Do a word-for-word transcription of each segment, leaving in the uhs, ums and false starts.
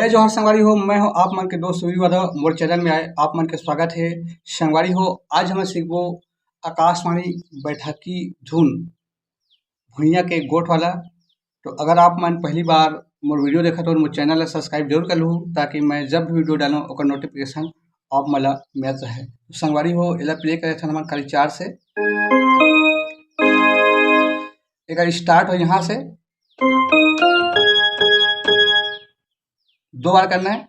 जोहार संगवारी हो, मैं हूं आप मन के दोस्त वीरू यादव। मोर चैनल में आए आप मन के स्वागत है। संगवारी हो, आज हम सीखबो आकाशवाणी बैठकी धुन भुइयां के गोठ वाला। तो अगर आप मन पहली बार मोर वीडियो देखत हो, मोर चैनल ला सब्सक्राइब जरूर कर लूँ, ताकि मैं जब भी वीडियो डालूँ, ओकर नोटिफिकेशन आप मन ला मिलत रहे। तो संगवारी हो, एला प्ले करे थन हमन खाली चार से। एक स्टार्ट हो यहाँ से, दो बार करना है।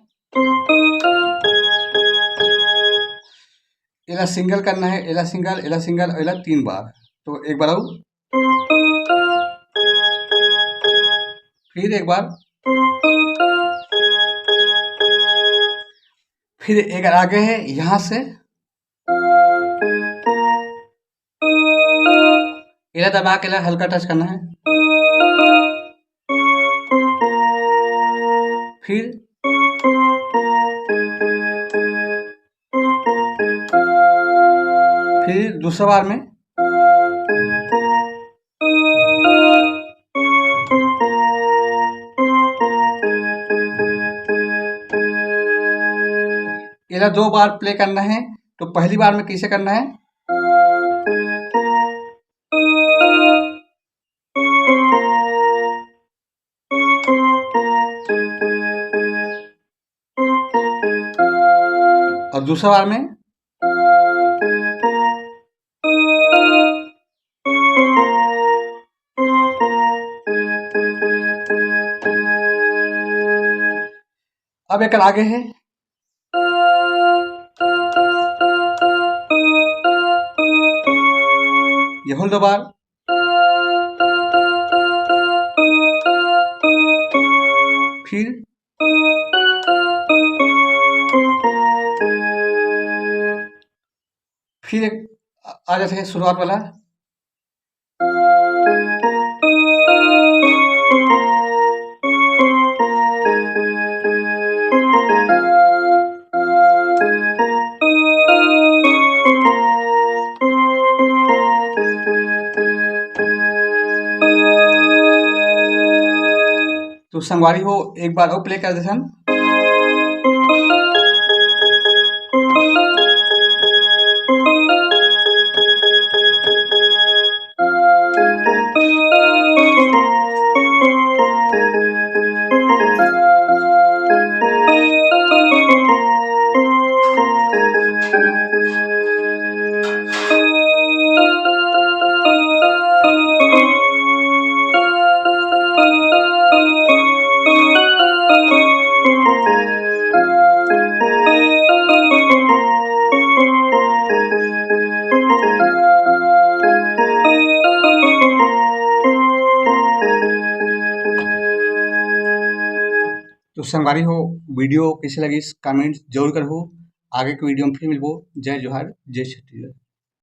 एला सिंगल करना है, एला सिंगल, एला सिंगल, एला तीन बार। तो एक बार और, फिर एक बार, फिर एक आगे है यहाँ से, एला दबा के एला हल्का टच करना है। फिर, फिर दूसरा बार में एला दो बार प्ले करना है। तो पहली बार में कैसे करना है, और दूसरा बार में। अब एक आगे है, ये होल दो बार, फिर, फिर एक आ जाते हैं शुरुआत वाला। तो संगवारी हो, एक बार और प्ले कर देथन। तो संगवारी हो, वीडियो कैसे लगिस, कमेंट जरूर करहू। आगे के वीडियो में फिर मिलबो। जय जोहार, जय छत्तीसगढ़।